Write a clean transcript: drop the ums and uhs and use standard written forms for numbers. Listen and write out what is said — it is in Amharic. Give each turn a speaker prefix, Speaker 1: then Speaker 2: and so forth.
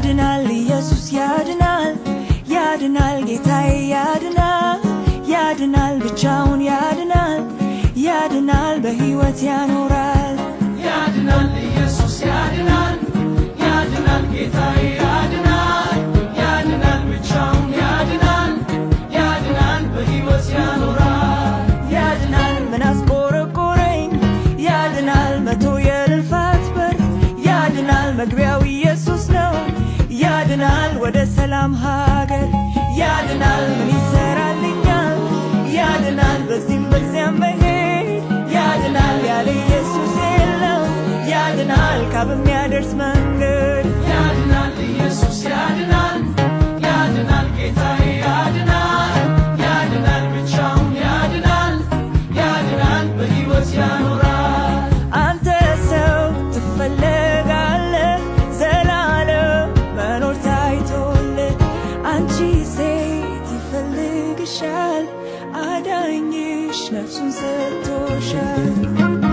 Speaker 1: ያድናል ኢየሱስ ያድናል፣ ያድናል ጌታዬ ያድናል፣ ያድናል ብቻውን ያድናል፣ ያድናል በሕይወት ያኖራል።
Speaker 2: ያድናል ኢየሱስ ያድናል፣ ያድናል ጌታዬ ያድናል፣ ያድናል ብቻውን ያድናል፣ ያድናል በሕይወት ያኖራል።
Speaker 1: ያድናል ምን አስቆረቆረኝ፣ ያድናል መቶ የልፋት በር፣ ያድናል መግቢያው ኢየሱስ ነው፣ ያድናል ወደ ሰላም ሀገር፣ ያድናል ምን ይሰራልኛል፣ ያድናል በዚህም በዚያም መሄድ፣ ያድናል ያለ ኢየሱስ የለም፣ ያድናል ካብ የሚያደርስ መንገድ።
Speaker 2: ያድናል ኢየሱስ ያድናል፣ ያድናል ጌታዬ ያድናል፣ ያድናል ብቻውን ያድናል፣ ያድናል በሕይወት ያኖራል።
Speaker 1: አንተ ሰው ትፈለጋለህ፣ ዘላለም መኖር ታይቶልህ፣ አንቺ ሴት ይፈልግሻል፣ አዳኝሽ ነፍሱን ሰጥቶሻል።